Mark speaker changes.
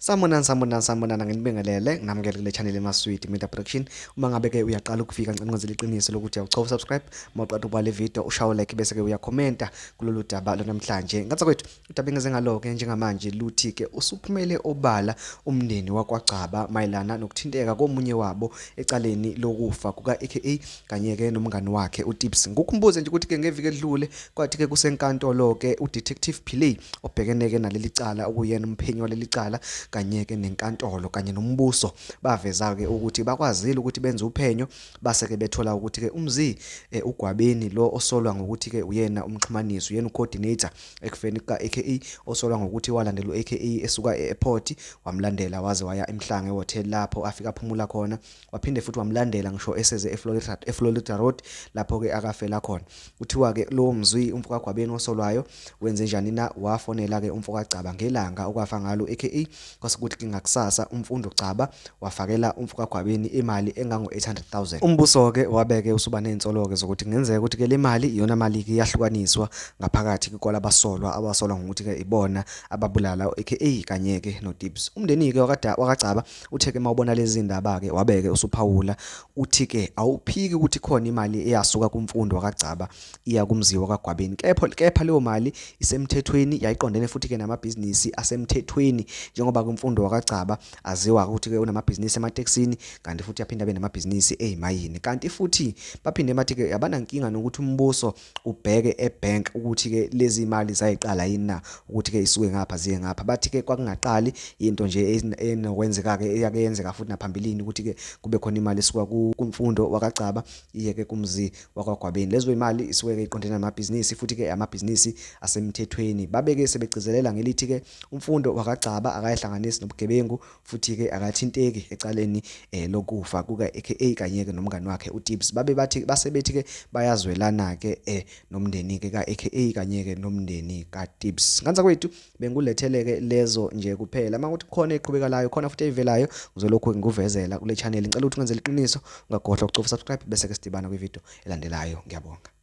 Speaker 1: Sanibonani, sanibonani, sanibonani, nginibingelele, nginamukele kule channel eMaswidi Media Production. Uma ngabe ke uyaqala ukufika, ngicela ungenzele iqiniso lokuthi uyawuchofa subscribe, uma uqeda ukuba le video ushawe like bese ke uyakhomenta kulolu daba lwanamhlanje. Ngathi kwethu udaba engeze ngalo ke njengamanje luthi ke usuphumele obala umndeni wakwaGcaba mayelana nokuthinteka komunye wabo ecaleni lokufa kuka AKA kanye ke nomngani wakhe uTips. Ngikukhumbuze nje ukuthi ke ngeviki edlule kwathi ke kusenkantolo ke uDetective Pillay obhekene ke naleli cala okuyena umphenyi waleli cala kanye ke nenkantolo kanye nombuso baveza ke ukuthi bakwazile ukuthi benze uphenyo base ke bethola ukuthi ke uMzi uGwabeni lo osolwa ngokuthi ke uyena umxhumanisi, uyena ucoordinator ekufeni kuka AKA, osolwa ngokuthi walandela u-AKA esuka e-airport, wamlandela waze waya eMhlanga ehotel lapho afika aphumula khona, waphinde futhi wamlandela ngisho eseze eFlorida Road lapho ke akafela khona. Kuthiwa ke lowo Mzwi umfo kaGwabeni osolwayo wenze njani na, wafonela ke umfo kaGcaba ngelanga okwafa ngalo AKA, kwase kuthi ke ngakusasa uMfundo Gcaba wafakela umfo kaGwabeni imali engango 800,000. Umbuso ke wabeke usuba nezinsolo ke zokuthi kungenzeka ukuthi ke le mali iyona mali ke yahlukaniswa ngaphakathi kwalabasolwa abasolwa ngokuthi ke ibona ababulala u-AKA kanye ke noTibbs. Umndeni ke wakaGcaba uthe ke mawubona lezi ndaba ke wabeke usuphawula uthi ke awuphiki ukuthi khona imali eyasuka kuMfundo wakaGcaba iya kumzi wakaGwabeni, kepha leyo mali isemthethweni, yayiqondene futhi ke namabhizinisi asemthethweni, njengoba kuMfundo wakaGcaba aziwa ukuthi ke unamabhizinisi ematekisini kanti futhi aphinde abe namabhizinisi ezimayini. Kanti futhi baphinde bathi ke abanankinga nokuthi umbuso ubheke ebank ukuthi ke lezi imali zayiqala yini na ukuthi ke isuke ngapha ziye ngapha. Bathi ke kwakungaqali, into nje enokwenzeka ke eyake yenzeka futhi naphambilini ukuthi ke kube khona imali esuka kuMfundo wakaGcaba iye ke kumzi wakwaGwabeni. Lezo imali isuke ke iqondene namabhizinisi futhi ke amabhizinisi asemthethweni. Babeke sebegcizelela ngelithi ke uMfundo wakaGcaba akayihlanganisi nobugebengu futhi ke akathinteki ecaleni lokufa kuka AKA kanye ke nomngani wakhe uTibbs. Babe bathi basebethi ke bayazwelana ke nomndeni ke ka AKA kanye ke nomndeni ka Tibbs. Nganza kwethu bengikulethele ke lezo nje kuphela. Uma kuthi khona eqhubekalayo, khona futhi evelayo, ngizolokhu ngikuvezela kule channel. Ngicela ukuthi ungenzele iqiniso, ungakhohlwa ukucofa subscribe bese ke sidibana kwi video elandelayo. Ngiyabonga.